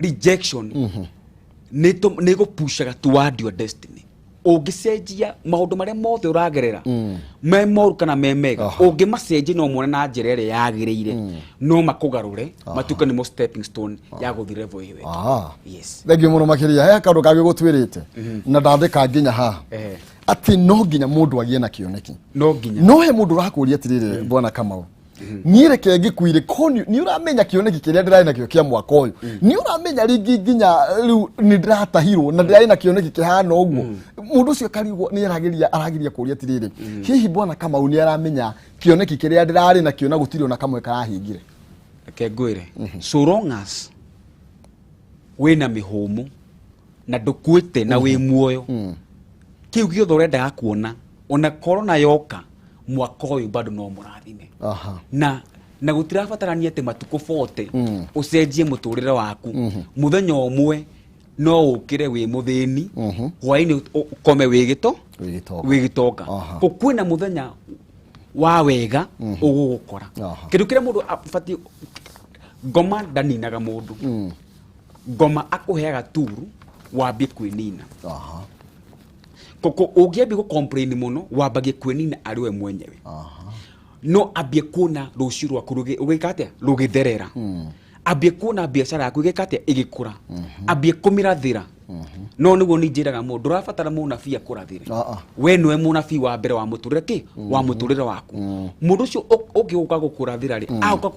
Rejection nĩ ĩgũpushaga toward your destiny. Ũngĩcenjia maũndũ marĩa mothe ũragerera, me moru kana me mega, ũngĩmacenjia no mone na njĩra ĩrĩa yagĩrĩire, no makũgarũre matuĩke nĩmo stepping stone ya gũthiĩ level ĩyo ĩngĩ. Yes. Thengiũ mũno makĩria. He kaũndũ kangĩ gũtwĩrĩte na ndandĩka nginya haha, atĩ no nginya mũndũ agĩe na kĩoneki. No nginya. No he mũndũ ũrakũria atĩrĩrĩ, bwana Kamau, niĩ reke ngĩkwire ko nĩ ũramenya kĩoneki kĩrĩa ndĩrarĩ nakĩo kĩa mwaka ũyũ, nĩ ũramenya rĩngĩ nginya rĩu nĩ ndĩratahirwo na ndĩrarĩ na kĩoneki kĩhana ũguo. Mũndũ ũcio akarigwo nĩ arageria kũria atĩrĩrĩ, hihi bwana Kamau nĩ aramenya kĩoneki kĩrĩa ndĩrarĩ nakĩo na gũtirĩ ona kamwe karahingire? Reke ngwĩre, so long as wĩna mĩhũmũ na ndũkuĩte na wĩ muoyo, kĩu gĩothe ũrendaga kuona, ona korona yoka mwaka ũyũ, bado no mũrathime. Na gũtirabatarania atĩ matukũ 40 ũcenjie mũtũrĩre waku. Mũthenya ũmwe no ũkĩre wĩ mũthĩni, hwaĩ-inĩ ũkome wĩ gĩto Wĩ gĩtonga. Wĩ gĩtonga. Kũ kwĩna mũthenya wa wega ũgũgũkora. Kĩndũ kĩrĩa mũndũ abatiĩ, ngoma ndaninaga mũndũ, ngoma akũheaga turu wambie kwĩnina. Koko ũngĩambia gũ complain mũno, wambagie kwĩnina arĩ we mwenyewe. No ambie kuona rũciũ rwaku rũgĩka atĩa, rũgĩtherera, ambie kuona biacara yaku ĩgĩka atĩa, ĩgĩkũra, ambie kũmĩrathĩra. No nĩguo niĩ njĩraga mũndũ, ndũrabatara mũnabii akũrathĩre. We nĩwe mũnabii wa mbere wa mũtũrĩre kĩ wa mũtũrĩre waku. Mũndũ ũcio ũngĩ gũka gũkũrathĩra rĩ, agoka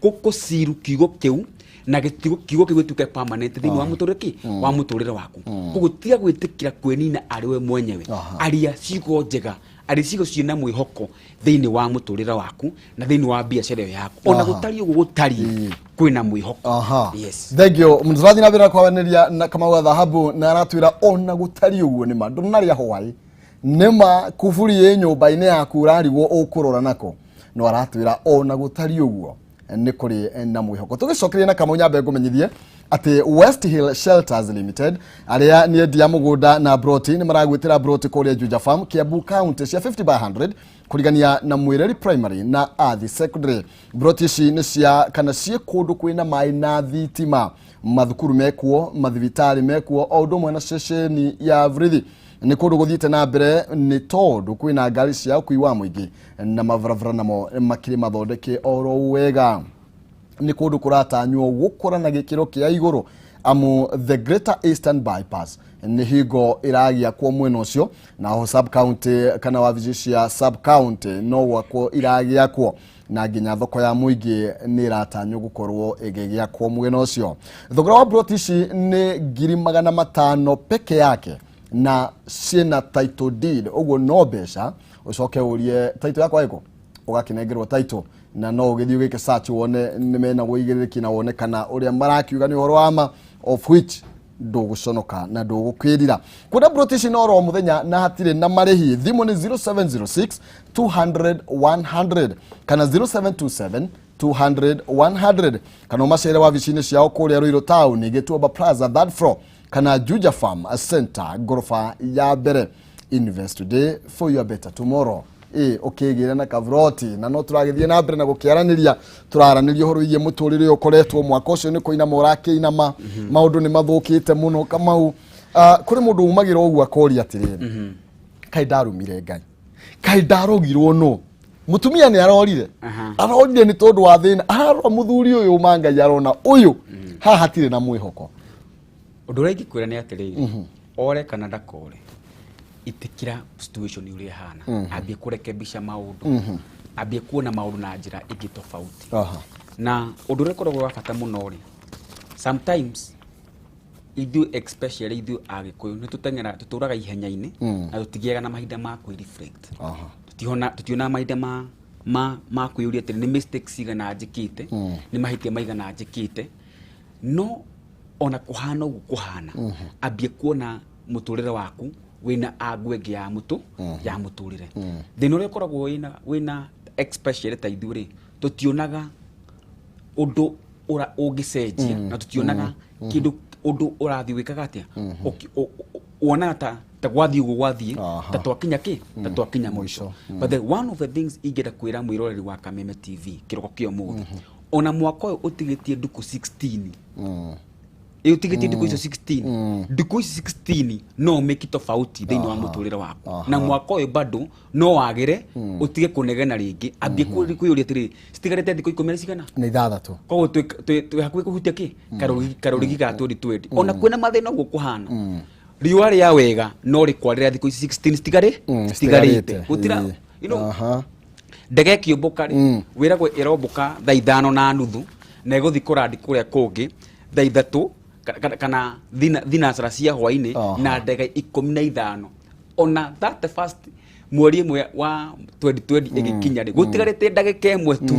kũciru kiugo kĩu na kiugo kĩu gĩtuĩke permanent thĩinĩ wa mũtũrĩre kĩ wa mũtũrĩre waku. Koguo tiga gwĩtĩkĩra kwĩnina arĩ we mwenyewe. Aria ciugo njega, aria ciugo ciĩna mwĩhoko thĩinĩ wa mũtũrĩre waku na thĩinĩ wa biacara ĩyo yaku. Ona gũtariĩ ũguo gũtariĩ, kwĩna mwĩhoko. Yes. Thengio. Tũrathiĩ na mbere na kwaranĩria na Kamau wa Thahabu, na aratwĩra ona gũtariĩ ũguo nĩma ndũnarĩa hwaĩ, nĩma kuburi ĩ nyũmba-inĩ yaku ũrarigwo ũkũrora nako, no aratwĩra ona gũtariĩ ũguo nĩ kũrĩ na mwĩhoko. Tũgĩcokeria na Kamau, nyambe ngũmenyithie atĩ West Hill Shelters Limited, arĩa nĩ endia mũgũnda na broti, nĩ maragwĩtĩra broti kũrĩa Juja Farm, Kiambu County, cia 50 by 100 kũrigania na Mwĩreri Primary na Athi Secondary. Broti ici nĩ cia kana ciĩ kũndũ kwĩna maĩ na thitima, mathukuru mekuo, mathibitarĩ mekuo, o ũndũ ũmwe na ceceni ya borithi. Nĩ kũndũ gũthiĩte na mbere nĩ tondũ kwĩna ngari cia ũkui wa mũingĩ na mabarabara namo makĩrĩ mathondeke oro wega. Nĩ kũndũ kũratanywo gũkũra na gĩkĩro kĩa igũrũ, amu the Greater Eastern Bypass nĩ hingo ĩragĩakwo mwena ũcio, na sub county kana wabici cia sub county no gwakwo iragĩakwo, na nginya thoko ya mũingĩ nĩ ĩratanywo gũkorwo ĩgĩgĩakwo mwena ũcio. Thogora wa broti ici nĩ 500,000 peke yake na ciĩna title deed. Ũguo no mbeca ũcoke ũrie title yakwa ĩkũ, ũgakĩnengerwo title, na no ũgĩthiĩ ũgĩke search wone nĩ mena ũigĩrĩrĩki na wone kana ũrĩa marakiuga nĩ ũhoro wa ma, of which ndũgũconoka na ndũgũkwĩrira. Kwenda broti ici no ro mũthenya na hatirĩ na marĩhi. Thimũ nĩ 0706 200 100 kana 0727 200 100, kana ũmacere wabici-inĩ ciao kũrĩa Ruiru Town, Gĩtuamba Plaza, third floor, kana Juja Farm Center, ngoroba ya mbere. Invest today for your better tomorrow. Ĩ ũkĩgĩre na kaburoti, na no tũragĩthiĩ na mbere na gũkĩaranĩria, tũraranĩria ũhoro wĩgiĩ mũtũrĩre ũyũ ũkoretwo mwaka ũcio nĩ kũinama ũrakĩinama, maũndũ nĩ mathũkĩte mũno. Kamau, kũrĩ mũndũ umagĩra ũguo akoria atĩrĩrĩ, kaĩ ndarumire Ngai, kaĩ ndarogirwo nũ? Mũtumia nĩ arorire. Arorire nĩ tondũ wa thĩna, ararora mũthuri ũyũ ma Ngai, arona ũyũ haha hatirĩ na mwĩhoko. Ũndũ ũrĩa ingĩkwĩra nĩ atĩrĩrĩ, ore kana ndakore, itĩkĩra situation ũrĩa ĩhana, ambie kũrekebisha maũndũ, ambie kuona maũndũ na njĩra ĩngĩ tofauti. Na ũndũ ũrĩa ũkoragwo wa bata mũno rĩ, sometimes ithuĩ, especially ithuĩ Agĩkũyũ, nĩ tũteng'era, tũtũraga ihenya-inĩ na tũtigĩaga na mahinda ma kwĩ reflect. Tũtionaga mahinda ma kwĩyũria atĩrĩ, nĩ mistakes cigana njĩkĩte, nĩ mahĩtia maigana njĩkĩte? No ona kũhana ũguo kũhana, ambie kuona mũtũrĩre waku wĩna angu ĩngĩ ya mũtũ ya mũtũrĩre. Thĩna ũrĩa ũkoragwo wĩna especially ta ithuĩ rĩ, tũtionaga ũndũ ũngĩcenjia na tũtionaga kĩndũ ũndũ ũrathiĩ wĩkaga atĩa. Wonaga ta gwathiĩ ũguo gwathiĩ, ta twakinya kĩ ta twakinya mũico. But the one of the things ingĩenda kwĩra mwĩroreri wa Kameme TV kĩroko kĩa ũmũthĩ, ona mwaka ũyũ ũtigĩtie ndukũ 16. Ĩ ũtigĩtie ndukũ icio 16, ndukũ ici 16 no ũmĩki tofauti thĩinĩ wa mũtũrĩre waku. Na mwaka ũyũ bado no wagĩre ũtige kũnegena rĩngĩ, ambie kwĩyũria atĩrĩrĩ, citigarĩte thikũ ikũmi na cigana? Na ithathatũ. Koguo twĩ hakuhĩ kũhutia kĩ karũrigi ga 2020. Ona kwĩna mathĩna ũguo kũhana, riũa rĩa wega no rĩkwarĩra thikũ ici 16 citigarĩ citigarĩte gũtira. Ndege ĩkĩũmbũka rĩ, wĩragwo ĩrombũka thaa 5:30 na ĩgũthiĩ kũrandi kũrĩa kũngĩ thaa 3 kana thinacara cia hwainĩ. Na ndege 15 ona 31st mweri ĩmwe wa 2020 ĩgĩkinya rĩ, gũtigarĩte ndagĩka ĩmwe tu,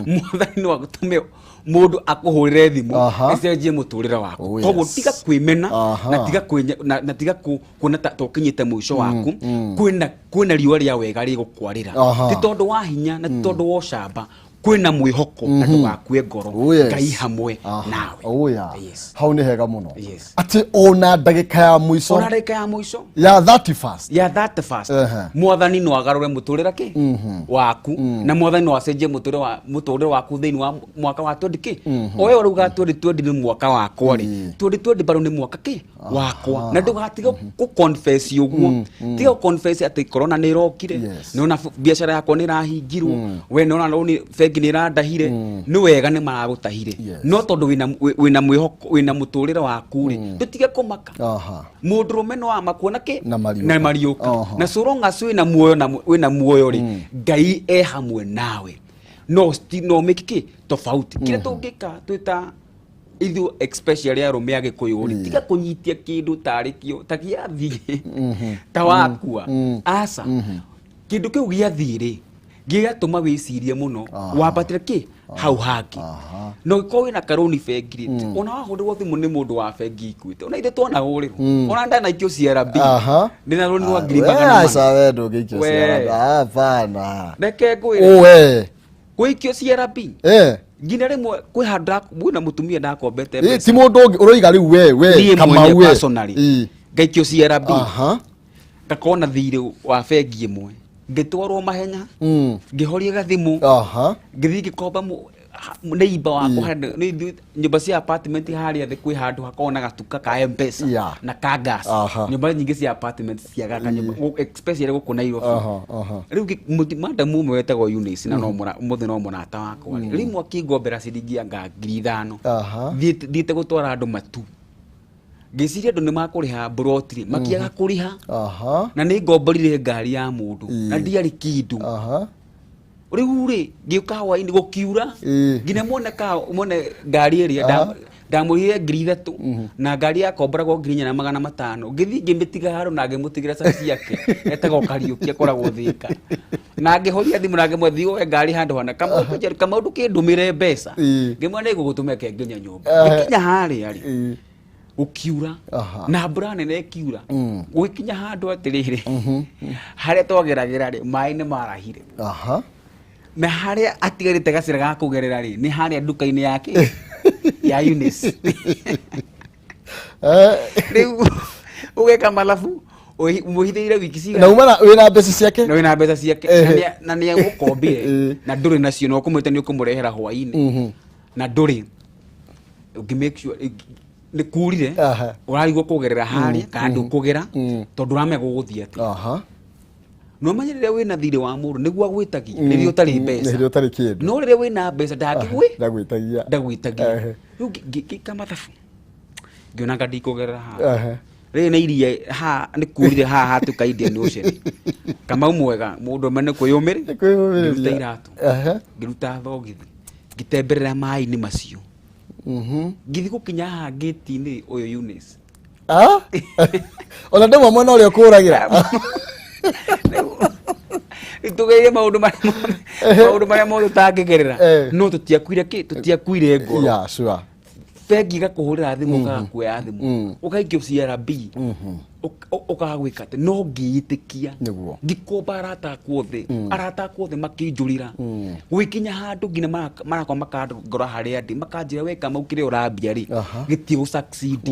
Mwathani no agũtũme mũndũ akũhũrĩre thimũ ĩcenjie mũtũrĩre waku. Koguo tiga kwĩmena na tiga na tiga kuona ta ũkinyĩte mũico waku. Kwĩna riũa rĩa wega rĩgũkwarĩra, ti tondũ wa hinya na ti tondũ wa ũcamba. Kwĩna mwĩhoko na ndũgakue ngoro. Ngai hamwe nawe. Oh, yeah. Hau nĩ hega mũno. Atĩ ona ndagĩka ya mũico, ona ndagĩka ya mũico, ya 31st, ya 31st, Mwathani no agarũre mũtũrĩre kĩ waku, na Mwathani no acenjie mũtũrĩre waku thĩinĩ wa mwaka wa 20 kĩ o ĩyo rauga 2020 nĩ mwaka wakwa rĩ, 2020 bado nĩ mwaka kĩ wakwa. Na ndũgatiga kũ confess ũguo, tiga kũ confess atĩ corona nĩ ĩrokire. Nĩona biacara yakwa nĩ ĩrahingirwo, we nĩona rũni bengi nĩ ĩrandahire. Nĩ wega nĩ maragũtahire, no tondũ wĩna mwĩhoko, wĩna mũtũrĩre waku rĩ, ndũtige kũmaka. Mũndũrũme no amakuona kĩ Na mariũka. Na mariũka. Na so long as wĩna muoyo na wĩna muoyo rĩ, Ngai e hamwe nawe, no no mĩki kĩ tofauti kĩrĩa tũngĩka twĩta ithuĩ, especially arũme a Gĩkũyũ rĩ, tiga kũnyitia kĩndũ tarĩ kĩo ta gĩathiĩ ta wakua. Aca, kĩndũ kĩu gĩathiĩ rĩ, gĩgatũma wĩcirie mũno, wambatĩre kĩ hau hangĩ. Na ũngĩkorwo wĩna karũni bengi rĩ, ona wahũrĩrwo thimũ nĩ mũndũ wa bengi ikuĩte, ona ithe twanahũrĩrwo, ona ndanaikio CRB, ndĩna rũni rwa ngiri 400. Aca, we ndũngĩikio We. CRB. Hapana. Reke ngwĩre, Ũwe. gũikio CRB, nginya rĩmwe kwĩ handũ kwĩna mũtumia ndakombete mbeca. Ti mũndũ ũngĩ ũroiga rĩu, we Niĩ Kamau mwenyewe we. personally ngaikio CRB, ngakorwo na thirĩ wa bengi ĩmwe, ngĩtwarwo mahenya, ngĩhoria gathimũ, ngĩthiĩ ngĩkomba neighbor wakwa harĩa nyũmba cia apartment harĩa thĩ kwĩ handũ hakoragwo na gatuka ka M-Pesa na ka gas. Nyũmba nyingĩ cia apartment ciagaga nyũmba, especially gũkũ Nairobi. Aha, aha. Rĩu madam ũmwe wetagwo Eunice, na no mũthĩ no mũrata wakwa rĩ, rĩmwe akĩngombera ciringi anga 5,000. Thiĩte gũtwara andũ matu, ngĩciria andũ nĩ makũrĩha mburoti rĩ, makĩaga kũrĩha. Na nĩ ngomborire ngari ya mũndũ na ndiarĩ kĩndũ. Rĩu rĩ, ngĩũka hwainĩ gũkiura, nginya mwone ka mwone ngari ĩrĩa ndamũrĩhire 3,000 na ngari yakomboragwo 4,500. Ngĩthiĩ ngĩmĩtiga handũ na ngĩmũtigĩra cabi ciake, etagwo Kariũki, akoragwo Thĩka, na ngĩhoria thimũ na ngĩmwĩra, "Thiĩ woe ngari handũ hana." Kamau, Kamau, ndũkĩndũmĩre mbeca. Ngĩmwĩra nĩ ngũgũtũmĩra ke nginya nyũmba. Ngĩkinya harĩa rĩ, gũkiura na mbura nene ĩkiura, gũgĩkinya handũ atĩrĩrĩ, harĩa twageragĩra rĩ, maĩ nĩ marahire. Na harĩa atigarĩte gacĩra ga kũgerera rĩ, nĩ harĩa nduka-inĩ yake ya Eunice. Rĩu ũgeka malabu mũhithĩire wiki Na cigana? uma wĩna mbeca ciake. Na wĩna mbeca ciake, na nĩ agũkombire na ndũrĩ nacio, na ũkũmwĩte nĩ ũkũmũrehera hwaĩ-inĩ na ndũrĩ. Ũngĩ make sure nĩ kurire, ũrarigwo kũgerera harĩa kana ndũkũgera, tondũ ũramenya gũgũthiĩ atĩa. No menye rĩrĩa wĩna thirĩ wa mũndũ nĩguo agwĩtagia rĩrĩa ũtarĩ mbeca. Rĩrĩa ũtarĩ kĩndũ. No rĩrĩa wĩna mbeca ndangĩgwĩ Ndagwĩtagia. Ndagwĩtagia. Rĩu ngĩka mathabu, ngĩona anga ndikũgerera haha. Rĩrĩ nĩ iria ha nĩ kurire haha hatuka Indian Ocean. Kamau mwega mũndũ ũmwe nĩ kwĩyũmĩrĩ Nĩ kwĩyũmĩrĩria. Ngĩruta iratũ, ngĩruta thogithi, ngĩtemberera maĩ-inĩ macio, ngĩthiĩ gũkinya haha ngĩti-inĩ ũyũ Eunice. Ah? Ona ndĩmwe mwena ũrĩa ũkũragĩra. Rĩu tũgereire maũndũ marĩa mothe ũtangĩgerera, no tũtiakuire kĩ, tũtiakuire ngoro. Yeah, sure. Bengi ĩgakũhũrĩra thimũ, ũkaga kuoya thimũ, ũgaikio CRB, ũkaga gwĩka atĩ, no ngĩĩtĩkia. Ngĩkomba arata akwa othe, arata akwa othe makĩnjũrĩra, gũgĩkinya handũ nginya marakwa makangora harĩa ndĩ, makanjĩra, "We Kamau, kĩrĩa ũrambia rĩ, gĩtirĩ gũ succeed."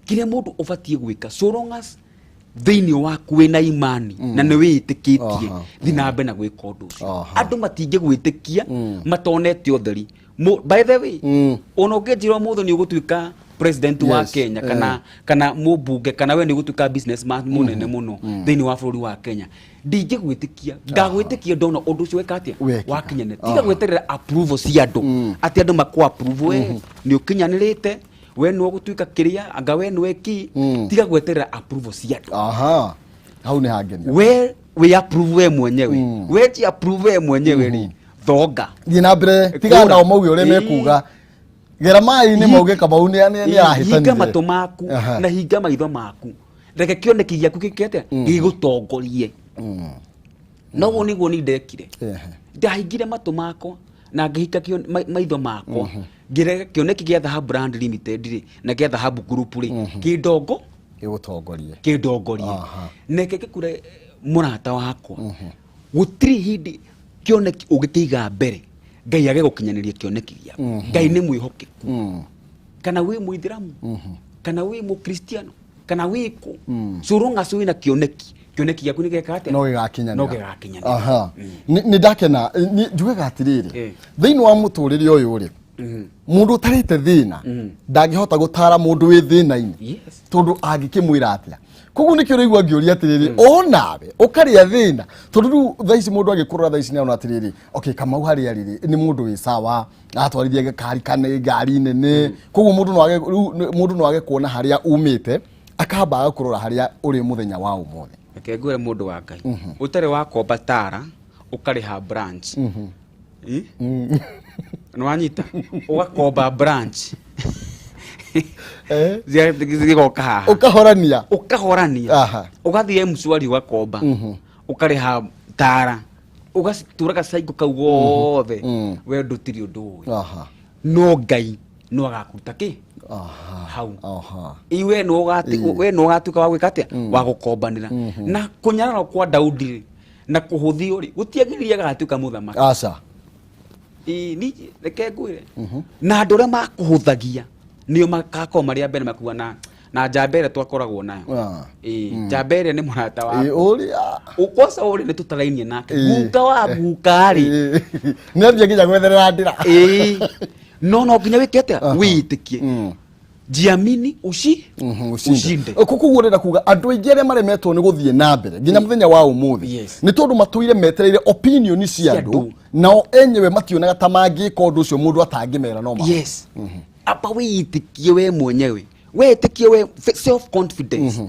Kĩrĩa mũndũ ũbatiĩ gwĩka, so long as thĩinĩ waku wĩna imani na nĩ wĩĩtĩkĩtie, thiĩ na mbere na gwĩka ũndũ ũcio. Andũ matingĩgwĩtĩkia matonete ũtheri. By the way, ona ũngĩnjĩra ũmũthĩ nĩ ũgũtuĩka president wa Kenya, kana mũmbunge, kana we nĩ ũgũtuĩka businessman mũnene mũno thĩinĩ wa bũrũri wa Kenya, ndingĩgwĩtĩkia. Ngagwĩtĩkia ndona ũndũ ũcio weka atĩa? Wekĩka. Wakinyanĩra. Tiga gweterera approval cia andũ, atĩ andũ makũ approve, we nĩ ũkinyanĩrĩte, we nĩ ũgũtuĩka kĩrĩa, anga we nĩ ki. Tiga gweterera approval cia andũ. Aha, hau nĩ hangenia. We wĩ approve we mwenyewe, we ji approve we mwenyewe rĩ, thonga. Thiĩ na mbere, tiga Kũra. nao mauge ũrĩa mekuga, gera maĩ-inĩ, mauge Kamau nĩ Hinga arahĩtanire. matũ maku na hinga maitho maku, reke kĩoneki gĩaku gĩke atĩa? Gĩgũtongorie. Noguo nĩguo ni ndekire. Ndahingire matũ makwa na ngĩhinga maitho makwa, ngĩreke kĩoneki gĩa Dhahabu Brand Limited rĩ na gĩa Dhahabu Group rĩ kĩndongo Gĩgũtongorie. Kĩndongorie. Neke gĩkure mũrata wakwa, gũtirĩ hĩndĩ kĩoneki ũngĩkĩiga mbere Ngai age gũkinyanĩria kĩoneki gĩaku. Ngai nĩ mwĩhokeku. Kana wĩ mũithĩramu, kana wĩ mũkristiano, kana wĩ kũ, so long as wĩna kĩoneki, kĩoneki gĩaku nĩ gĩka atĩa? No gĩgakinyanĩra. No gĩgakinyanĩra. Aha. Nĩ ndakena. Njugaga atĩrĩrĩ, thĩinĩ wa mũtũrĩre ũyũ rĩ, mũndũ ũtarĩte thĩna ndangĩhota gũtara mũndũ wĩ thĩna-inĩ, tondũ angĩkĩmwĩra atĩa? Koguo nĩkĩo ũraigua ngĩũria atĩrĩrĩ, onawe ũkarĩa thĩna, tondũ rĩu thaa ici mũndũ agĩkũrora thaa ici nĩarona atĩrĩrĩ, okay, Kamau harĩa rĩrĩ nĩ mũndũ wĩ sawa, atwarithia gakari kana ngari nene. Koguo mũndũ no age rĩu mũndũ no age kuona harĩa umĩte, akamba agakũrora harĩa ũrĩ mũthenya wa ũmũthĩ. Reke ngwĩre, mũndũ wa Ngai, ũtarĩ wakomba tara ũkarĩha branch. Ĩ? Nĩ wanyita, ũgakomba branch zigoka haha. Ũkahorania. Ũkahorania. Ũgathiĩ Mshwari, ũgakomba, ũkarĩha tara, ũgatũra gacaingo kau gothe. We ndũtirĩ ũndũ ũĩ. No Ngai no agakũruta kĩ hau. Iwe no ũgati we no ũgatuĩka wa gwĩka atĩa? Wa gũkombanĩra. Na kũnyararwo kwa Daudi rĩ na kũhũthio rĩ, gũtiagiririe agatuĩka mũthamaki. Aca. Ĩĩ, ni reke ngwĩre, na andũ arĩa makũhũthagia nĩo makakorwo marĩ a mbere makuga na njamba ĩrĩa twakoragwo nayo. Ĩĩ, njamba ĩrĩa nĩ mũrata wakwa. Ũrĩa Ũkwaca ũrĩ nĩ tũtarainie nake, guka wa guka rĩ. Nĩ ambia nginya gwetherera ndĩra. Ĩĩ, no nginya wĩke atĩa? Wĩĩtĩkie, jiamini, ushi ushinde. Koguo ũrenda kuga andũ aingĩ arĩa maremetwo nĩ gũthiĩ na mbere nginya mũthenya wa ũmũthĩ nĩ tondũ matũire metereire opinion cia Cia andũ, andũ. Nao enyewe mationaga ta mangĩka ũndũ ũcio mũndũ atangĩmera no mahote. Yes, apa wĩĩtĩkie we mwenyewe, wĩĩtĩkie we, self confidence,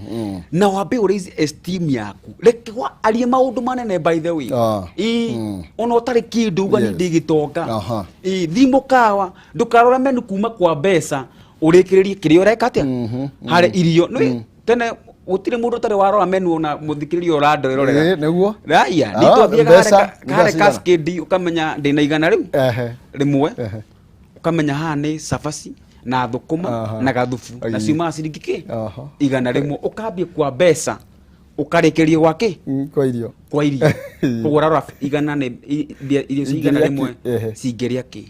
na wambe ũraise esteem yaku. Reke arie maũndũ manene, by the way. Ĩĩ, ona ũtarĩ kĩndũ uga nĩ ndĩ gĩtonga. Ĩĩ, thiĩ mũkawa, ndũkarore menu kuma kwa mbeca, ũrĩkĩrĩrie kĩrĩa ũreka atĩa harĩ irio. Nĩ tene gũtirĩ mũndũ ũtarĩ warora menu, ona mũthikĩrĩria ũrandorerorera. Ĩĩ, nĩguo. Raya, Ah, nĩ twathiaga mbeca harĩa cigana? cascade, ũkamenya ndĩna 100 rĩu rĩmwe, ũkamenya haha nĩ cabaci na thũkũma na gathubu na ciumaga ciringi kĩ? 100. Ũkambia kwa mbeca, ũkarĩkĩria gwa kĩ? Kwa irio. Kwa irio. Koguo ũrarora 100 nĩ irio cia 100 Ingĩrĩa rĩmwe kĩ? Ehe. cingĩrĩa kĩ?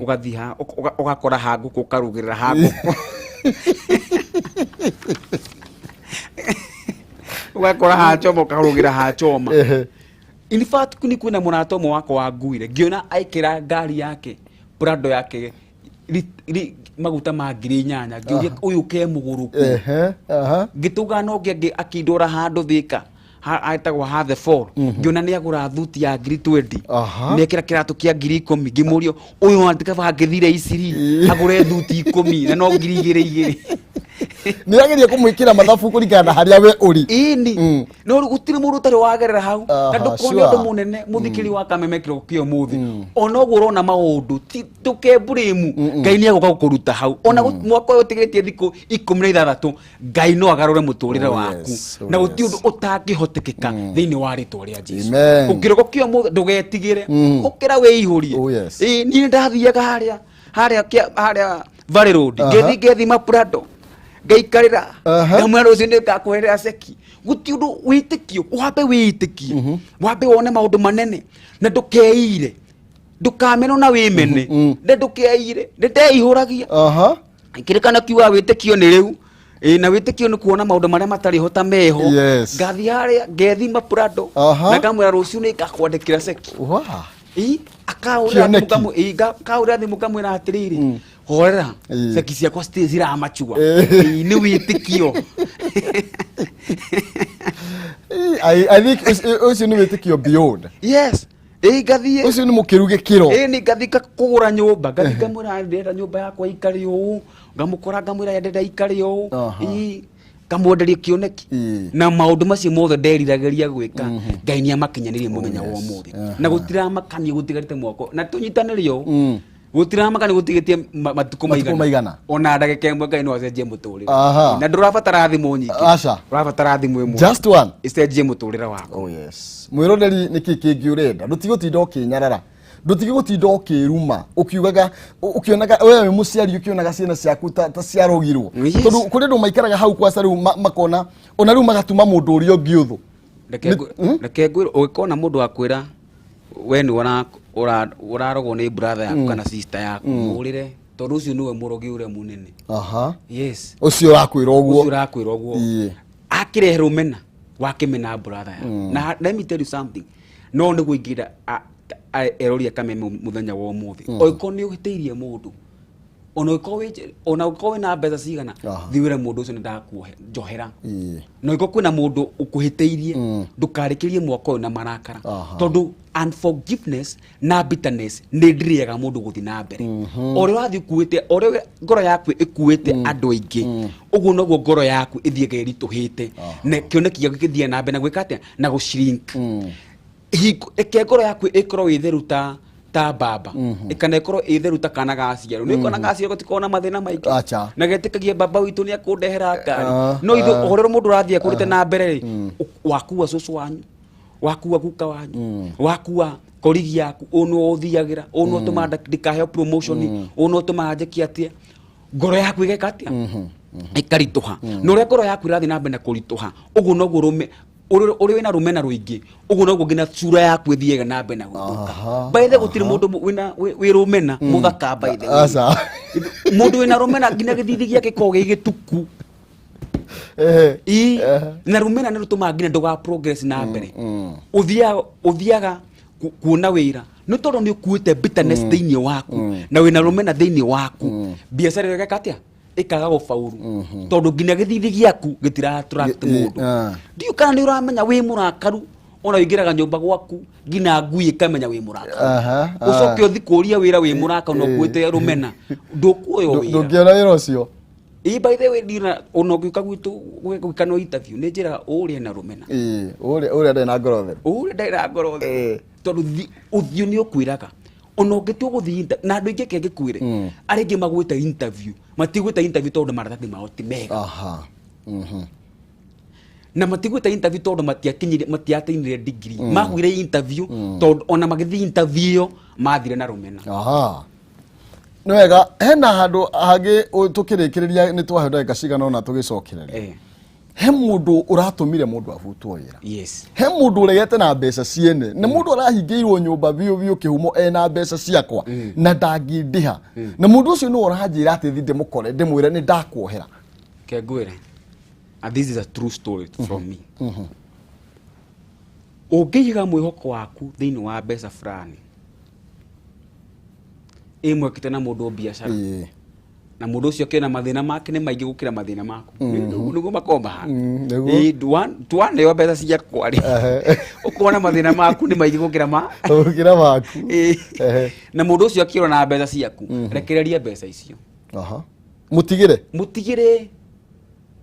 Ũgathiĩ ha ũgakora ha ngũkũ, ũkarugĩrĩra ha ngũkũ, ũgakora ha choma, ũkarugĩra ha choma. In fact, ni kwĩna mũrata ũmwe wakwa wanguire, ngĩona aikĩra ngari yake, Prado yake, maguta ma 8,000. Ngĩũria, ũyũ ke mũgũrũku? Ehe, aha. Ngĩtũgana no ũngĩ akĩndwara handũ Thĩka, etagwo ha The Fall, ngĩona nĩ agũra thuti ya 20,000, nĩekĩra kĩratũ kĩa 10,000. Ngĩmũria, ũyũ andĩka angĩthire iciri agũre thuti 10 na no 2,000 igĩrĩ? Nĩ ageria kũmwĩkĩra mathabu kũringana na harĩa we ũrĩ. Ĩni, no rĩu gũtirĩ mũndũ ũtarĩ wagerera hau na ndũkone ũndũ mũnene. Mũthikĩri wa Kameme kĩroko kĩa ũmũthĩ, ona ũguo ũrona maũndũ ti ndũkembũrĩmu, Ngai nĩ agũka gũkũruta hau. Ona mwaka ũyũ ũtigĩtie thikũ 16, Ngai no agarũre mũtũrĩre waku na gũtirĩ ũndũ ũtangĩhotekeka thĩinĩ wa rĩtwa rĩa Jesu. Amen. Ũkĩroko kĩa ũmũthĩ, ndũgetigĩre, ũkĩra wĩihũrie. Ĩĩ, niĩ ndathiaga harĩa Valley Road, ngĩthiĩ ngethima Prado, ngaikarĩra, ngamwĩra rũciũ nĩ ngakũherera ceki. Gũtirĩ ũndũ wĩtĩkio, wambe wĩĩtĩkie, wambe wone maũndũ manene na ndũkeire, ndũkamene na wĩmene, na ndũkeire. Nĩ ndeihũragia. Kĩrĩkano kiugaga wĩtĩkio nĩ rĩu. Ĩĩ, na wĩtĩkio nĩ kuona maũndũ marĩa matarĩ ho ta meho. Ngathiĩ harĩa ngethima Prado na ngamwĩra rũciũ nĩ ngakwandĩkĩra ceki. Ĩ, akahũrĩra thimũ Kĩoneki. akahũrĩra thimũ ngamwĩra atĩrĩrĩ, horera, ceki ciakwa citirĩ ciramachua. Ĩ, nĩ wĩtĩkio. I think ũcio nĩ wĩtĩkio beyond. Yes, ĩ, ngathiĩ. Ũcio nĩ mũkĩru gĩkĩro. Ĩ, nĩ ngathiĩ kũgũra nyũmba, ngathiĩ ngamwĩra ndĩrenda nyũmba yakwa ikare ũũ, ngamũkora ngamwĩra ndĩrenda ikare ũũ. Ĩ, ngamwenderia kĩoneki. Na maũndũ macio mothe nderiragĩria gwĩka, Ngai nĩ amakinyanĩrie mũthenya wa ũmũthĩ. Na gũtiramakania gũtigarĩte mwaka na tũnyitanĩre ũũ, gũtiramakania gũtigĩtie matukũ Matukũ maigana. Ona ndagĩka ĩmwe Ngai no acenjie mũtũrĩre. Na ndũrabatara thimũ nyingĩ. Aca. Ũrabatara thimũ ĩmwe. Just one. Ĩcenjie mũtũrĩre waku. Oh yes. Mwĩroreri, nĩkĩ kĩngĩ ũrenda? Ndũtige gũtinda ũkĩnyarara, ndũtige gũtinda ũkĩruma, ũkiugaga, ũkĩonaga we wĩ mũciari, ũkĩonaga ciana ciaku ta ciarogirwo. Tondũ kũrĩ andũ maikaraga hau kwaca rĩu makona ona rĩu magatuma mũndũ ũrĩa ũngĩ ũthũ. Reke reke ngwĩre, ũngĩkona mũndũ akwĩra we nĩ ũrarogwo nĩ brother yaku kana sister yaku, mũrĩre, tondũ ũcio nĩwe mũrogi ũrĩa mũnene. Yes. Ũcio ũrakwĩra ũguo. Ũcio ũrakwĩra ũguo. Akĩrehe rũmena, wakĩmena brother yaku. Na let me tell you something, no nĩguo ingĩenda erori akameme mũthenya wa ũmũthĩ, ũngĩkorwo nĩ ũhĩtĩirie mũndũ, ona ũngĩkorwo ona ũngĩkorwo wĩna mbeca cigana, thiĩ wĩre mũndũ ũcio nĩ ndakuohe, njohera. Na ũngĩkorwo kwĩna mũndũ ũkũhĩtĩirie, ndũkarĩkĩrie mwaka ũyũ na marakara, tondũ unforgiveness na bitterness nĩ ndĩrĩaga mũndũ gũthiĩ na mbere. O ũrĩa ũrathiĩ ũkuĩte, o ũrĩa ngoro yaku ĩkuĩte andũ aingĩ, ũguo noguo ngoro yaku ĩthiaga ĩritũhĩte, na kĩoneki gĩaku gĩthiaga na mbere na gwĩka atĩa, na gũshrink. Reke ngoro yaku ĩkorwo ĩ theru ta mbamba, ĩkana ĩkorwo ĩ theru ta kana gaciarwo. Nĩ kana gaciarwo gatikoragwo na mathĩna maingĩ. Acha. Na getĩkagia baba witũ nĩ akũndehera ngari. No ithuĩ ũhoro ũrĩa mũndũ ũrathiĩ akũrĩte na mbere rĩ, wakua cũcũ wanyu, wakua guka wanyu, wakua korigi yaku, ũũ nĩwe ũthiagĩra, ũũ nĩwe ũtũmaga ndikaheo promotion, ũũ nĩwe ũtũmaga njĩke atĩa, ngoro yaku ĩgeka atĩa, ĩkaritũha. Na ũrĩa ngoro yaku ĩrathiĩ na mbere na kũritũha, ũguo noguo rũme ũrĩ wĩna rũmena rũingĩ, ũguo noguo nginya cura yaku ĩthiaga na mbere na gũthũka. By the way, gũtirĩ mũndũ wĩna wĩ rũmena mũthaka, by the way. Aca. Mũndũ wĩna rũmena nginya gĩthithi gĩake gĩkoragwo gĩ gĩtuku. Ĩ, na rũmena nĩ rũtũmaga nginya ndũga progress na mbere. Ũthiaga kuona wĩra nĩ tondũ nĩ ũkuĩte bitterness thĩinĩ waku na wĩna rũmena thĩinĩ waku, biacara ĩyo ĩgeka atĩa, ĩkaga gũbauru, tondũ nginya gĩthithi gĩaku gĩtira attract mũndũ. Ndiũ kana nĩ ũramenya wĩ mũrakaru, ona ũingĩraga nyũmba gwaku nginya ngui ĩkamenya wĩ mũrakaru. Ũcoke ũthi kũria wĩra wĩ mũrakaru na ũkuĩte rũmena, ndũkuoywo wĩra. Ndũngĩona wĩra ũcio. Ĩ, by the way, ndina ona ũngĩũka gwitũ gwĩkanwo interview, nĩ njĩraga ũrĩa na rũmena. Ĩ, ũrĩa ndarĩ na ngoro theru. Ũrĩa ndarĩ na ngoro theru. Tondũ ũthiũ nĩ ũkwĩraga ona ũngĩtua gũthiĩ na andũ aingĩ kengĩkwĩre, arĩa aingĩ magwĩta interview matigwĩta interview tondũ maratathi mao ti mega. Na matigwĩta interview tondũ matiakinyire, matiatinire degree. Magwire interview tondũ ona magĩthiĩ interview ĩyo mathire na rũmena. Nĩ wega, hena handũ hangĩ tũkĩrĩkĩrĩria, nĩ twaheo ndagĩka cigana ũna tũgĩcokereria. He mũndũ ũratũmire mũndũ abutwo wĩra. He mũndũ ũregete na mbeca ciene, na mũndũ arahingĩirwo nyũmba biũ biũ kĩhumo ena mbeca ciakwa na ndangĩndĩha, na mũndũ ũcio nĩwe ũranjĩra atĩ thi ndĩmũkore ndĩmwĩre nĩ ndakuohera. Ke ngwĩre, and this is a true story from me, ũngĩiga mwĩhoko waku thĩinĩ wa mbeca fulani ĩmwekĩte na mũndũ biacara, na mũndũ ũcio akĩona mathĩna make nĩ maingĩ gũkĩra mathĩna maku. Nĩguo makoragwo mahana. Nĩguo. Ĩĩ, twaneo mbeca ciakwa rĩ, ũkona mathĩna maku nĩ maingĩ gũkĩra ma gũkĩra maku. Ĩĩ. Na mũndũ ũcio akĩona na mbeca ciaku, rekereria mbeca icio. Mũtigĩre. Mũtigĩre.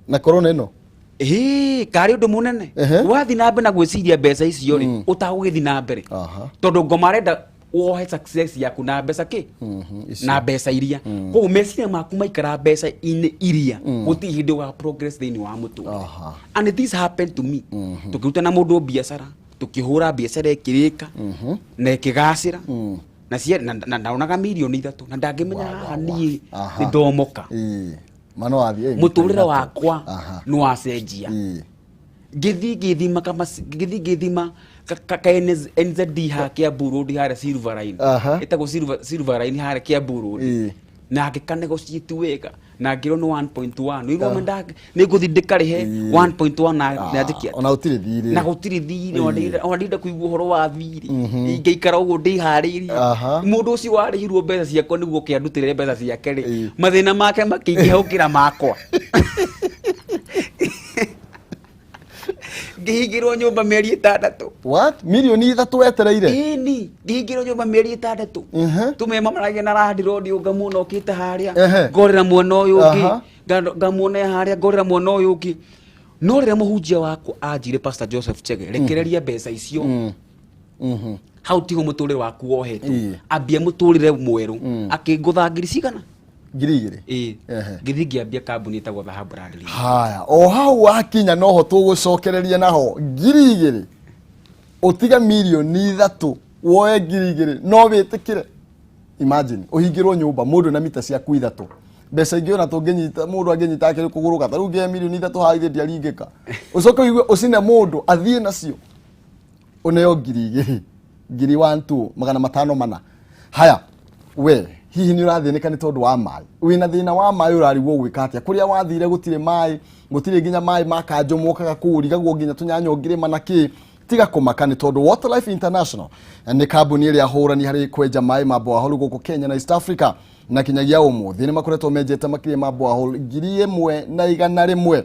Na corona ĩno. Ĩĩ, karĩ ũndũ mũnene. Wathiĩ na mbere na gwĩciria mbeca icio rĩ, ũtagũgĩthiĩ na mbere, tondũ ngoma arenda wohe success yaku na mbeca kĩ? Icio. Na mbeca iria. Koguo meciria maku maikara mbeca-inĩ iria, gũtirĩ hĩndĩ ũga progress thĩinĩ wa mũtũrĩre. And this happened to me. Tũkĩruta na mũndũ biacara, tũkĩhũra biacara ĩkĩrĩka na ĩkĩgacĩra, na na ndaonaga mirioni 3, na ndangĩmenya haha niĩ nĩ ndomoka. Ĩĩ. Mano wathiĩ, Mũtũrĩre 3. wakwa nĩ wacenjia. Ngĩthiĩ ngĩthima ngĩthiĩ ngĩthima ka NZD haha Kiambu Road, harĩa Silver Line. Ĩtagwo Silver Line harĩa Kiambu Road. Na ngĩka negotiate wega na ngĩrwo nĩ 1.1 nĩguo nĩ ngũthiĩ ndĩkarĩhe 1.1 na njĩke atĩa? Ona gũtirĩ thirĩ. Na gũtirĩ thirĩ, ona ndĩrenda kũigua ũhoro wa thirĩ, ingĩikara ũguo ndĩharĩirie. Mũndũ ũcio warĩhirwo mbeca ciakwa nĩguo oke andutĩrĩre mbeca ciake rĩ, mathĩna make makĩingĩha gũkĩra makwa. Ngĩhingĩrwo nyũmba mĩeri 6. What? Mirioni 3 wetereire? Ĩni, ngĩhingĩrwo nyũmba mĩeri 6. Tumema maragia na landlord ngamuona okĩte harĩa, ngorĩra mwena ũyũ ũngĩ, ngamuona harĩa, ngorĩra mwena ũyũ ũngĩ. No rĩrĩa mũhunjia wakwa anjire Pastor Joseph Chege, rekereria mbeca icio. Hau tiho mũtũrĩre waku wohetwo. Ambia mũtũrĩre mwerũ. Akĩngũtha ngiri cigana? 2,000. Ĩĩ. Ngĩthiĩ ngĩambia kambuni ĩtagwo Dhahabu Land Limited. Haya, o hau wakinya noho tũgũcokereria naho 2,000. Ũtige mirioni 3 woe 2,000 no wĩtĩkĩre. Imagine ũhingĩrwo nyũmba mũndũ na mita ciaku 3. Mbeca ingĩ ona tũngĩnyita mũndũ angĩnyita akĩrĩ kũgũrũka ta rĩu ngĩhe mirioni 3 haha ithe ndiaringĩka. Ũcoke ũigue ũcine mũndũ athiĩ nacio. Ũneo 2,000. Ngiri one two, magana matano mana. Haya, we hihi nĩ ũrathĩnĩka nĩ tondũ wa maĩ? Wĩna thĩna wa maĩ ũrarigwo gwĩka atĩa? Kũrĩa wathire gũtirĩ maĩ, gũtirĩ nginya maĩ ma kanjũ mokaga kũu, ũrigagwo nginya tũnyanya ũngĩrĩma na kĩ. Tiga kũmaka nĩ tondũ Water Life International nĩ kambuni ĩrĩa hũrani harĩ kwenja maĩ ma borehole gũkũ Kenya na East Africa, na kinyagia ũmũthĩ nĩ makoretwo menjete makĩria ma borehole 1,100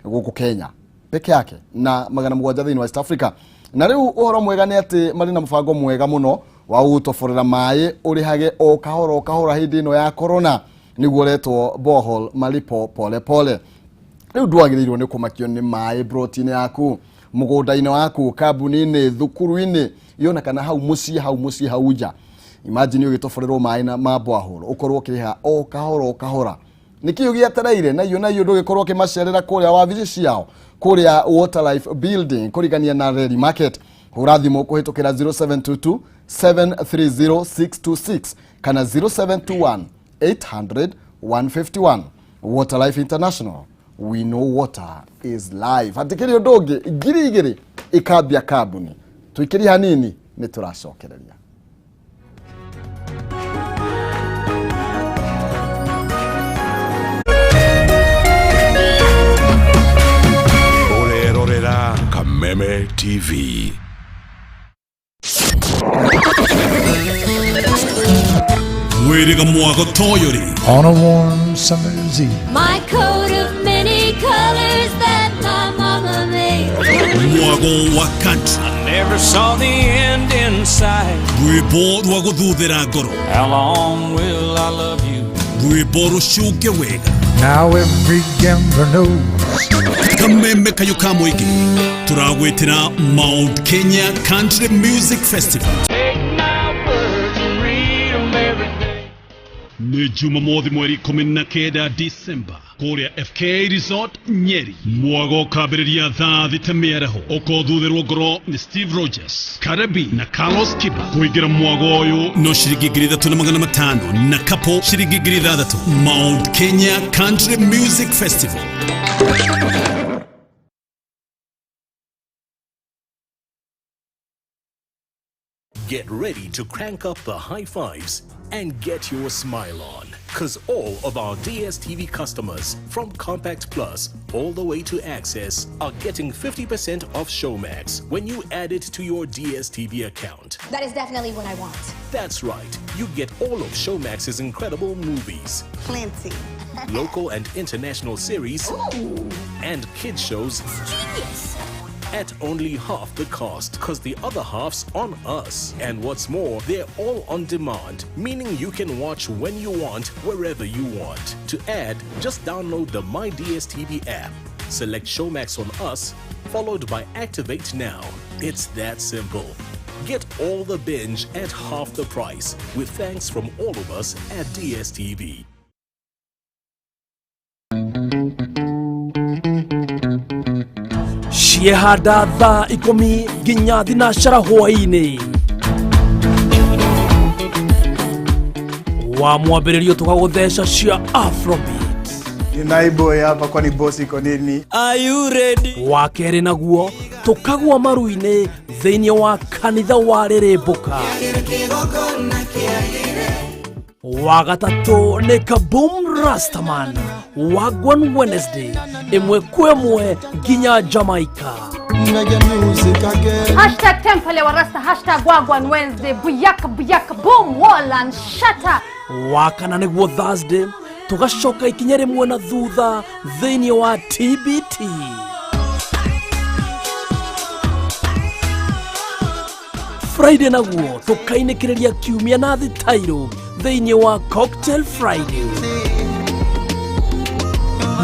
gũkũ Kenya peke yake na 700 thĩinĩ wa East Africa. Na rĩu ũhoro mwega nĩ atĩ marĩ na mũbango mwega mũno wa gũgũtoborera maĩ ũrĩhage o kahora o kahora hĩndĩ ĩno ya corona, nĩguo ũretwo borehole malipo pole pole. Rĩu ndwagĩrĩirwo nĩ kũmakio nĩ maĩ broti-inĩ yaku, mũgũnda-inĩ waku, kambuni-inĩ, thukuru-inĩ, yona kana hau mũciĩ, hau mũciĩ, hau nja. Imagine ũgĩtoborerwo maĩ na ma borehole ũkorwo ũkĩrĩha o kahora o kahora. Nĩkĩo gĩetereire na iyo na iyo ndũgĩkorwo ũkĩmacerera kũrĩa wabici ciao kũrĩa Water Life Building kũrigania na Reli Market. Hũra thimũ kũhĩtũkĩra 0722 730 626 kana 0721 800 151. Water Life International, we know water is life. Hatikĩrĩ ũndũ ũngĩ, 2,000 ikambia kambuni. Tũikĩrie hanini nĩ tũracokereria. Ũrerorera Kameme TV. Mwĩrĩga mwago toyori. On a warm summer's eve. My coat of many colors that my mama made. Mwago wa country. I never saw the end in sight. Rwĩmbo rwa gũthuthĩra ngoro. How long will I love you? Rwĩmbo rũcunge wega. Now every gambler knows. Kameme kayũ ka mũingĩ. Tũragwĩtĩra Mount Kenya Country Music Festival. Take my words and read them every day. Nĩ Jumamothi mweri 19 December kũrĩa FK Resort Nyeri. Mwago ũkambĩrĩria thaa thita mĩaraho. Ũkothuthĩrwo ngoro nĩ Steve Rogers, Karabi na Carlos Kiba. Kũingĩra mwago ũyũ no ciringi 3,500 na kapo ciringi 6,000. Mount Kenya Country Music Festival. Get ready to crank up the high fives and get your smile on. Because all of our DSTV customers from Compact Plus all the way to Access are getting 50% off Showmax when you add it to your DSTV account. That is definitely what I want. That's right. You get all of Showmax's incredible movies. Plenty. Local and international series. Ooh. And kids shows. Genius. At only half the cost, because the other half's on us. And what's more, they're all on demand, meaning you can watch when you want, wherever you want. To add, just download the My DSTV app, select Showmax on us, followed by Activate Now. It's that simple. Get all the binge at half the price, with thanks from all of us at DSTV. Ciehanda thaa 10 nginya thinacara hwaĩ-inĩ. Wa mwambĩrĩrio tũgagũtheca cia Afrobeat. Ni naiboy hapa, kwani boss iko nini? Are you ready? Wa kerĩ naguo tũkagwa maru-inĩ thĩinĩ wa kanitha wa Rĩrĩmbũka. Wa gatatũ nĩ Kaboom Rastaman Wagwan Wednesday ĩmwe kwa ĩmwe nginya Jamaica. Hashtag Temple wa Rasta, hashtag Wagwan Wednesday, buyaka buyaka boom wall and shatter. Wa kana nĩguo Thursday tũgacoka ikinya rĩmwe na thutha thĩinĩ wa TBT. Friday naguo tũkainĩkĩrĩria kiumia na thitairũ thĩinĩ wa Cocktail Friday.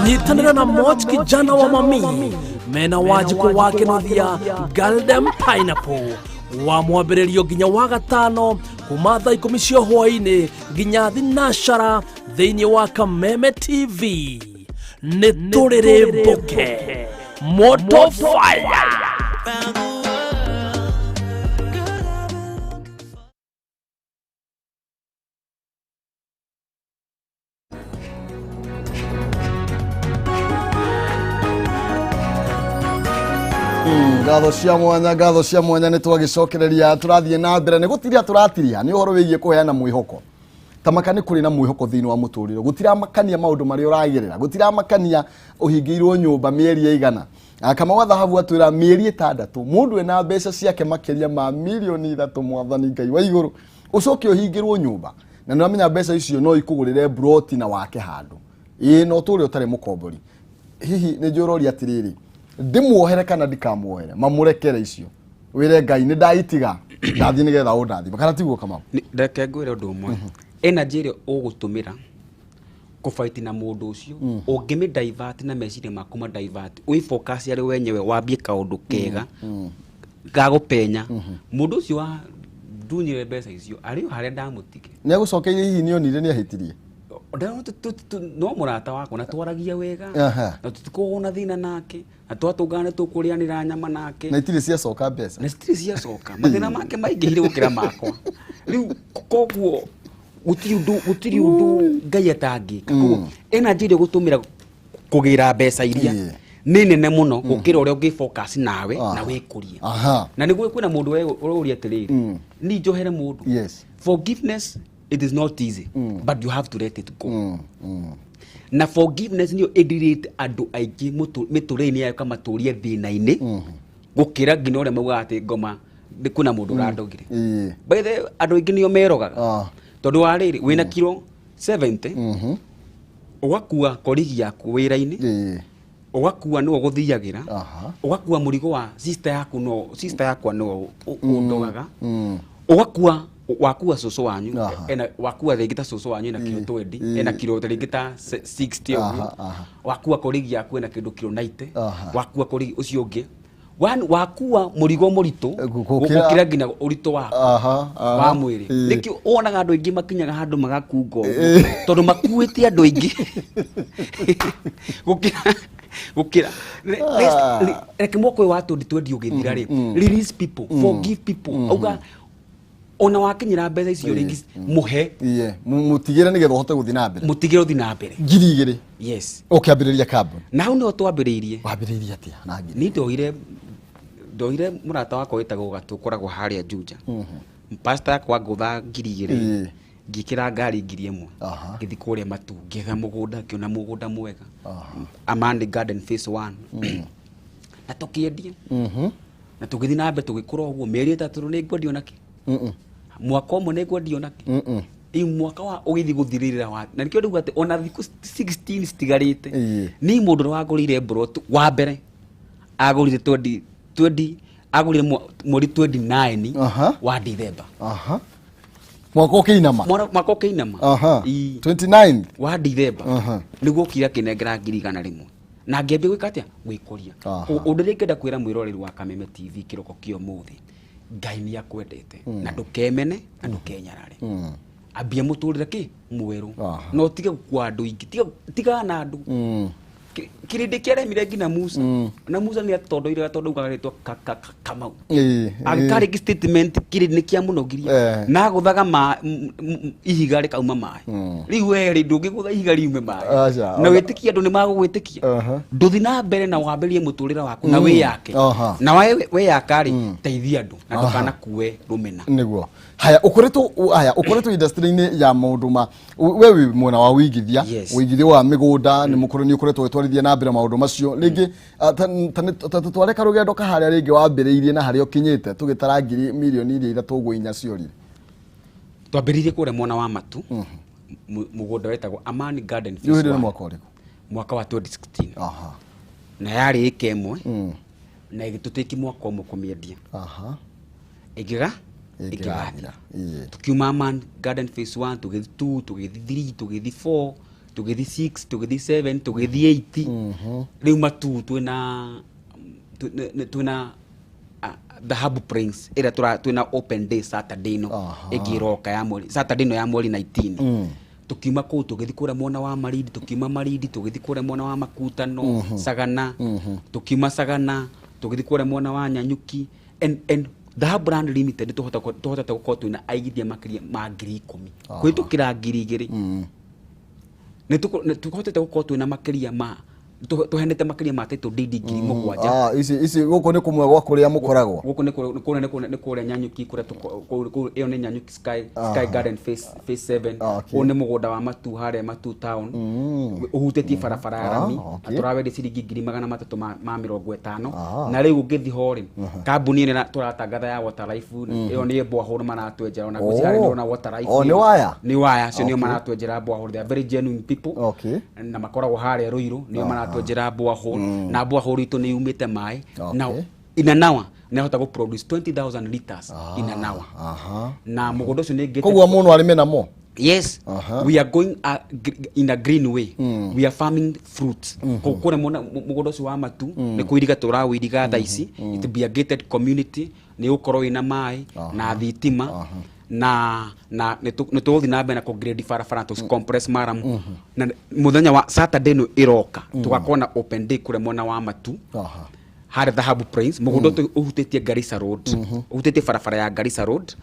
Nyitanĩra na Moch kijana wa mami mena Wanjikũ wa Kĩnuthia Golden Pineapple wa mwambĩrĩrio nginya wa gatano kuma thaa 10 cia hwaĩ-inĩ nginya thinashara thĩinĩ wa Kameme TV. Nĩ tũrĩrĩmbũke moto fire. Ngatho cia mwanya nĩ twagicokereria tũrathiĩ na mbere nĩ gũtiria tũratiria nĩ ũhoro wĩgiĩ kũheana mwĩhoko. Tamaka nĩ kũrĩ na mwĩhoko thĩinĩ wa mũtũrĩre, gũtiramakania maũndũ marĩa ũragerera, gũtiramakania ũhingĩirwo nyũmba mĩeri ĩigana. Kamau wa Thahabu atwĩra mĩeri 6 mũndũ ena mbeca ciake makĩria ma milioni 3 mwathani Ngai wa igũrũ ũcoke ũhingĩrwo nyũmba na nĩũramenya mbeca icio no ikũgũrĩre broti na wake handũ ĩĩ no tũrĩ ũtarĩ mũkombori. Hihi nĩ njũroria atĩrĩrĩ, ndimuohere kana ndikamuohere, mamũrekere icio wĩre Ngai nĩ ndaitiga ndathiĩ nĩgetha ũndathime, kana tiguo Kamau? Reke ngwĩre ũndũ ũmwe, energy ĩrĩa ũgũtũmĩra kũbaiti na mũndũ ũcio ũngĩmĩ divert na meciria maku ma divert ũi focus arĩ wenyewe wambie kaũndũ kega ga gũpenya mũndũ ũcio wa ndunyire mbeca icio arĩ o harĩa ndamũtige. Nĩ agũcokeirie hihi nĩonire nĩ ahĩtirie? No mũrata wakwa na twaragia wega na tũtikoragwo na thĩna nake na twatũngana tũkũrĩanĩra nyama nake na itirĩ ciacoka mbeca na citirĩ ciacoka mathĩna make maingĩhire gũkĩra makwa. Rĩu koguo gũtirĩ ũndũ Ngai atangĩka. Koguo energy ĩrĩa ũgũtũmĩra kũgĩra mbeca iria nĩ nene mũno gũkĩra ũrĩa ũngĩ focus nawe na wĩkũrie. Na nĩguo kwĩna mũndũ ũroria atĩrĩrĩ, ni njohere mũndũ. Forgiveness, it is not easy, but you have to let it go. Na forgiveness niyo ĩdirĩte andũ aingĩ mĩtũrĩre-inĩ yayo kamatũrie thĩna-inĩ gũkĩra nginya ũrĩa maugaga atĩ ngoma kwĩna mũndũ ũrandogire. By the way, andũ aingĩ nĩo merogaga tondũ wa rĩrĩ wĩna kiro 70 ũgakua korigi yaku wĩra-inĩ, ũgakua nĩwe ũgũthiagĩra, ũgakua mũrigo wa sister yaku, no sister yakwa nĩwe ũndogaga, ũgakua wakua cũcũ wanyu ena wakua rĩngĩ ta cũcũ wanyu ena kiro 20 ena kiro rĩngĩ ta 60 ũguo, wakua korigi yaku ena kĩndũ kiro 90, wakua korigi ũcio ũngĩ wakua mũrigo mũritũ gũkĩra nginya ũritũ waku wa mwĩrĩ. Nĩkĩo wonaga andũ aingĩ makinyaga handũ magakunga ũguo tondũ makuĩte andũ aingĩ gũkĩra reke mwaka ũyũ wa 2020 ũgĩthira rĩ, release people, forgive people, auga ona wakinyira mbeca icio rĩngĩ mũhe mũtigĩre nĩgetha ũhote gũthiĩ na mbere, mũtigĩre ũthiĩ na mbere. 2000 yes ũkĩambĩrĩria kambuni. Na hau nĩho twambĩrĩirie. Wambĩrĩirie atĩa na ngiri? Niĩ ndoire mũrata wakwa wĩtagwo Gatũ ũkoragwo harĩa Juja, pastor yakwa ngũtha 2000 ngĩkĩra ngari 1000 ngĩthiĩ kũrĩa Matu ngĩetha mũgũnda, ngĩona mũgũnda mwega Amani Garden phase 1 na tũkĩendia na tũgĩthiĩ na mbere tũgĩkũra ũguo mĩeri 3 nĩ ngwendio nakĩ mwaka ũmwe nĩ ngwendio nakĩ i mwaka wa ũgĩthiĩ gũthirĩrĩra wa na nĩkĩo ndauga atĩ ona thikũ 16 citigarĩte ni mũndũ ũrĩa wagũrire brot wa mbere agũrire 20 agũrire mweri 29 wa December. Mwaka ũkĩinama, mwaka ũkĩinama 29 wa December nĩguo okire akĩnengera 100,000 na ngĩambia gwĩka atĩa gwĩkũria. Ũndũ ũrĩa ingĩenda kwĩra mwĩroreri wa Kameme TV kĩroko kĩa ũmũthĩ, Ngai nĩ akwendete na ndũkemene na ndũkenyarare, ambia mũtũrĩre kĩ mwerũ na ũtige gũkua andũ aingĩ, tigana na andũ. Kirindi kĩaremire nginya Musa. Na Musa nĩ atondoire tondu ugaga rĩtwa Kamau. Agĩkarĩki statement kirindi nĩ kĩamũnogirie. Na agũthaga ma ihiga rĩkauma maĩ. Rĩu we rĩ ndũngĩgũtha ihiga riume maĩ. Aca, Na wĩtĩkie andũ nĩ magũgwĩtĩkia. Ndũthi na mbere na wambĩrĩrie mũtũrĩre waku na wĩyake. Na weyaka rĩ teithia andũ na ndũkanakue rũmena. Nĩguo. Haya ukoretwo industry-inĩ ya maũndũ ma we wĩ mwena wa wĩigithia. Wĩigithia wa mĩgũnda nĩ mũkũrũ nĩ ũkoretwo ũgĩtwarithia na mbere maũndũ macio. Rĩngĩ tũtware karũgendo kaharĩa rĩngĩ wambĩrĩirie na harĩa ũkinyĩte tũgĩtara ngiri mirioni iria ithatũ ũguo inya ciorire. Twambĩrĩirie kũrĩa mwena wa Matu, mũgũnda wetagwo Amani Garden Phase 1. Mwaka ũrĩkũ? Mwaka wa 2016. Na yarĩ ĩka ĩmwe na ĩgĩtũtĩki mwaka ũmwe kũmĩendia. Ĩngĩgathira. Tukiuma Amani Garden Phase 1 tũgĩthiĩ 2 tũgĩthiĩ 3 tũgĩthiĩ 4 tũgĩthiĩ 6 tũgĩthiĩ 7 tũgĩthiĩ 8. Rĩu Matu twĩna Dhahabu Prince ĩrĩa twĩna open day Saturday ĩno ĩngĩ ĩroka ya mweri Saturday ĩno ya mweri 19. Tukiuma kũu tũgĩthiĩ kũrĩa mwena wa Marindi, tukiuma Marindi tũgĩthiĩ kũrĩa mwena wa Makutano, Sagana, tukiuma Sagana tũgĩthiĩ kũrĩa mwena wa Nyanyuki and Dhahabu Land Limited tũhotete gũkorwo twĩna aigithia makĩria ma 10,000 kũhĩtũkĩra 2,000. Nĩ tũhotete gũkorwo twĩna makĩria ma tũheanĩte makĩria ma title deed 7,000. Ici gũkũ nĩ kũmwe gwa kũrĩa mũkoragwo. Gũkũ nĩ kũrĩa Nyanyuki, kũrĩa ĩyo nĩ Nyanyuki Sky Garden Phase 7. Ũyũ nĩ mũgũnda wa Matu harĩa Matu Town. Ũhutĩtie barabara ya rami. Na tũrawendia ciringi 350,000. Na rĩu ũngĩthiĩ ho rĩ, kambuni ĩno tũratangatha ya Water Life ĩyo nĩ borehole maratwenjera ona ngwĩciria harĩa ndĩrona Water Life. Nĩ waya? Nĩ waya, acio nĩo maratwenjera borehole. They are very genuine people. Na makoragwo harĩa Ruiru, nĩo maratwenjera borehole. Na borehole itũ nĩ yumĩte maĩ. Now in an hour nĩ ahota gũ produce 20,000 liters in an hour. Na mũgũnda ũcio nĩ ngĩte. Koguo mũndũ arĩme namo? Yes. We are going in a green way. We are farming fruits. Kũrĩa mũgũnda ũcio wa Matu nĩ kũiriga tũrawĩiriga thaa ici. It be a gated community, nĩ ũgũkorwo wĩna maĩ na thitima na nĩ tũgũthiĩ na mbere na kũ-grade barabara tũ compress maramu. Na mũthenya wa Saturday ĩno ĩroka tũgakorwo na open day kũrĩa mwena wa Matu harĩa Dhahabu Prince, mũgũnda ũyũ ũhutĩtie Garissa Road, ũhutĩtie barabara ya Garissa Road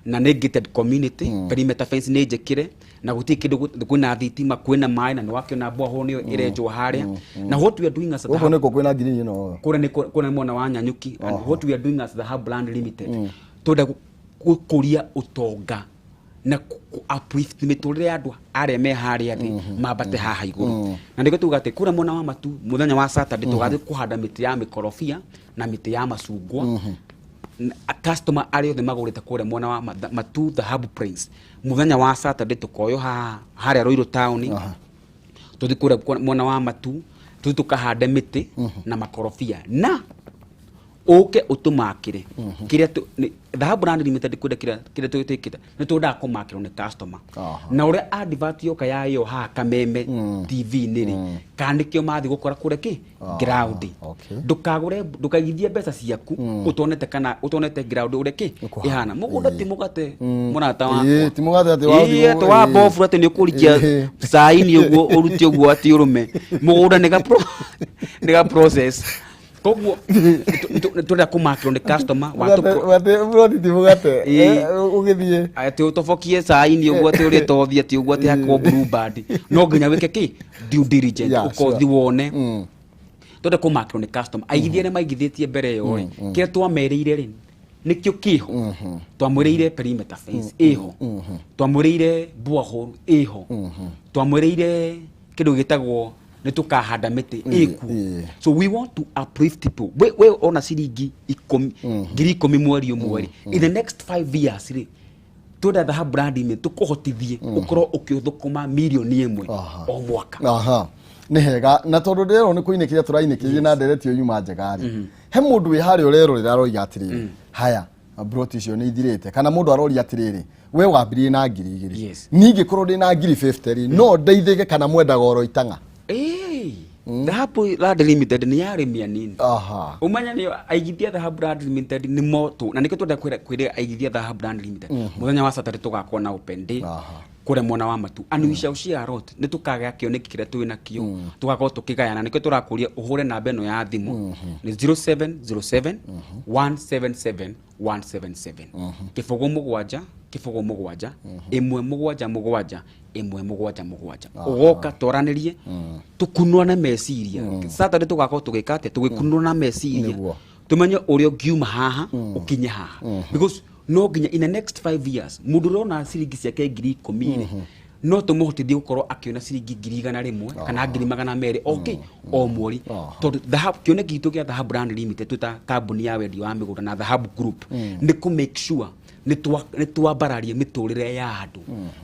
na nĩ gated community, perimeter fence nĩ njĩkĩre na gũtirĩ kĩndũ, kwĩna thitima, kwĩna maĩ na nĩ wakĩona borehole nĩyo ĩrenjwo harĩa. Na what we are doing as Gũkũ nĩkuo kwĩna green ĩno. Kũrĩa nĩ mwena wa Nyanyuki. And what we are doing as Dhahabu Land Limited, twenda gũkũria ũtonga na uplift mĩtũrĩre ya andũ arĩa me harĩa thĩ mambate haha igũrũ. Na nĩkĩo tugaga atĩ kũrĩa mwena wa Matu mũthenya wa Saturday tũgathiĩ kũhanda mĩtĩ ya mĩkorobia na mĩtĩ ya macungwa. Customer arĩa othe magũrĩte kũrĩa mwena wa Matu Dhahabu Prince mũthenya wa Saturday tũkoywo haha harĩa Ruiru Town, tũthiĩ kũrĩa mwena wa Matu tũthiĩ tũkahande mĩtĩ na makorobia na ũke ũtũmakĩre kĩrĩa Dhahabu Land Limited kwenda kĩrĩa twĩkĩte nĩ twendaga kũmakĩrwo nĩ customer. Na ũrĩa advert yoka ya ĩyo haha Kameme TV-inĩ rĩ, kana nĩkĩo mathiĩ gũkora kũrĩa kĩ ground. Ndũkagũre, ndũkaigithie mbeca ciaku ũtonete kana ũtonete ground ũrĩa kĩ ĩhana. Mũgũnda ti mũgate mũrata wakwa. Ti mũgate atĩ wathiĩ Ĩĩ, atĩ wa bobu atĩ nĩ ũkũrikia caini ũguo ũrute ũguo atĩ ũrũme. Mũgũnda nĩ ga process. Koguo twenda kũmakĩrwo nĩ customer wa ti mũgate ũgĩthiĩ atĩ ũtobokie caini ũguo atĩ ũrĩe tothi atĩ ũguo atĩ hakwo blue band, no nginya wĩke kĩ due diligence ũkothi wone. Twenda kũmakĩrwo nĩ customer aigithia arĩa maigithĩtie mbere ĩyo rĩ, kĩrĩa twamerĩire rĩ nĩkĩo kĩho. Twamwĩrĩire perimeter fence ĩho, twamwĩrĩire borehole ĩho, twamwĩrĩire kĩndũ gĩtagwo nĩ tũkahanda mĩtĩ ĩkuo. So we want to uplift people. We ona ciringi 10,000 mweri ũmwe rĩ, in the next 5 years rĩ, twenda Dhahabu Land Limited tũkũhotithie ũkorwo ũkĩthũkũma mirioni 1 o mwaka. Nĩ hega na tondũ ndĩrerwo nĩ kũinĩkĩria tũrainĩkĩria na ndereti ĩyo yuma njega rĩ, he mũndũ wĩ harĩa ũrerorera aroiga atĩrĩrĩ, haya broti icio nĩ ithirĩte, kana mũndũ aroria atĩrĩrĩ, we wambirie na 2,000, niĩ ingĩkorwo ndĩ na 50,000 rĩ, no ndeithĩke kana mwendaga oro itang'a? Dhahabu Land Limited nĩ ya arĩmi anini. Ũmenya nĩ aigithia Dhahabu Land Limited nĩ moto, na nĩkĩo twenda kwĩra aigithia Dhahabu Land Limited mũthenya wa Saturday tũgakorwo na open day. Kũrĩa mwena wa matu, and we shall share a lot. Nĩ tũkagĩa kĩoneki kĩrĩa twĩ nakĩo, tũgakorwo tũkĩgayana. Nĩkĩo tũrakũria ũhũre namba ĩno ya thimũ, nĩ 0707 177 177, 0 7 0 7 1 7 7 1 7 7. Ũgoka twaranĩrie, tũkunũrane meciria. Saturday tũgakorwo tũgĩka atĩa? Tũgĩkunũrana meciria, tumenye ũrĩa ũngiuma haha ũkinye haha, because no nginya in the next 5 years mũndũ ũrona ciringi ciake 10,000 rĩ, no tũmũhotithie gũkorwo akĩona ciringi 100,000 kana 200,000 okay o mweri, tondũ kĩoneki gitũ gĩa Dhahabu Land Limited, twĩ ta kambuni ya wendia wa mĩgũnda na Dhahabu Group, nĩ kũ make sure nĩ twambararia mĩtũrĩre ya andũ.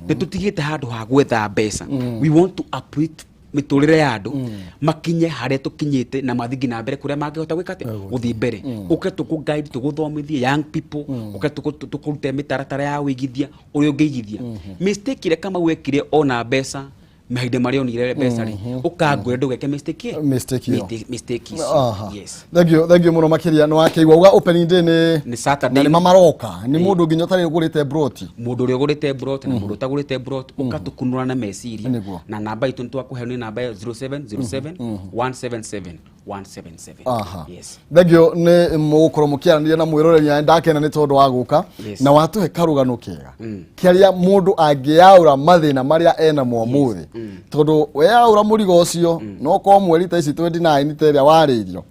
Nĩ tũtigĩte handũ ha gwetha mbeca. We want to uplift mĩtũrĩre ya andũ makinye harĩa tũkinyĩte na mathiĩ na mbere kũrĩa mangĩhota gwĩka atĩa, gũthiĩ mbere. Ũke tũkũ guide, tũgũthomithie young people, ũke tũkũrute mĩtaratara ya wĩigithia, ũrĩa ũngĩigithia. Mistake ĩrĩa Kamau wekire ona mbeca mahinda marĩa onire mbeca rĩ, ũkangwĩra ndũgeke mistake ĩyo. Mistake ĩyo. Mistake icio. Yes. Thank you, thank you mũno makĩria. Nĩ wakĩigua uga opening day nĩ Nĩ Saturday. Na nĩ mamaroka nĩ mũndũ nginya ũtarĩ ũgũrĩte broti. Mũndũ ũrĩa ũgũrĩte brot na mũndũ ũtagũrĩte brot, ũka na meciria. Na namba itũ nĩ twakũhe, nĩ namba ya 0707 177 177. Yes. Thank you, nĩ mũgũkorwo mũkĩaranĩria na mwĩroreri, na ndakena nĩ tondũ wa gũka na watũhe karũgano kega kĩrĩa mũndũ angĩyaũra mathĩna marĩa enamo ũmũthĩ, tondũ weyaũra mũrigo ũcio no korwo mweri ta ici 29 ta ĩrĩa warĩirio,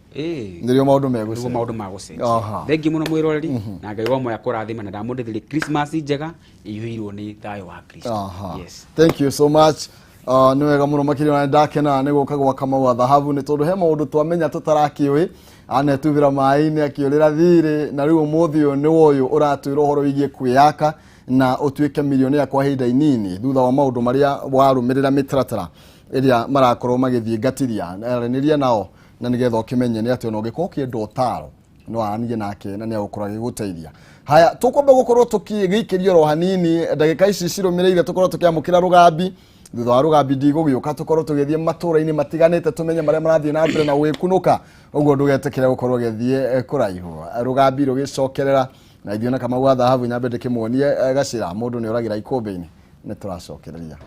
nĩrĩo maũndũ Nĩguo megũcenjia. Maũndũ magũcenjia. Thengi mũno mwĩroreri, na Ngai wa moya kũrathima, na ndamũndĩthĩrie Christmas njega ĩiyũirwo nĩ thayũ wa Kristo. Yes. Thank you so much. Nĩ wega mũno makĩria, na ndakena nĩ gũka gwa Kamau wa Thahabu, nĩ tondũ he maũndũ twamenya tũtarakĩũĩ, anetubĩra maĩ-inĩ akĩũrĩra thirĩ, na rĩu ũmũthĩ ũyũ nĩ ũyũ ũratwĩra ũhoro wĩgiĩ kwĩyaka na ũtuĩke milionea kwa ihinda inini thutha wa maũndũ marĩa warũmĩrĩra mĩtaratara ĩrĩa marakorwo magĩthiĩ ngatiria. Aranĩria nao na nĩgetha ũkĩmenye nĩ atĩ ona ũngĩkorwo ũkĩenda ũtaro, no aranĩrie nake na nĩ agũkorwo agĩgũteithia. Haya, tũkwamba gũkorwo tũkĩgĩikĩrio oro hanini ndagĩka ici cirũmĩrĩire, tũkorwo tũkĩamũkĩra rũgambi. Thutha wa rũgambi ndigũgĩũka, tũkorwo tũgĩthiĩ matũũra-inĩ matiganĩte, tũmenye marĩa marathiĩ na mbere na gwĩkunũka ũguo. Ndũgetĩkĩre gũkorwo ũgĩthiĩ kũraihu, rũgambi rũgĩcokerera na ithuĩ na Kamau wa Thahabu. Nyambe ndĩkĩmuonie gacĩra mũndũ nĩ oragĩra ikũmbĩ-inĩ. Nĩ tũracokereria.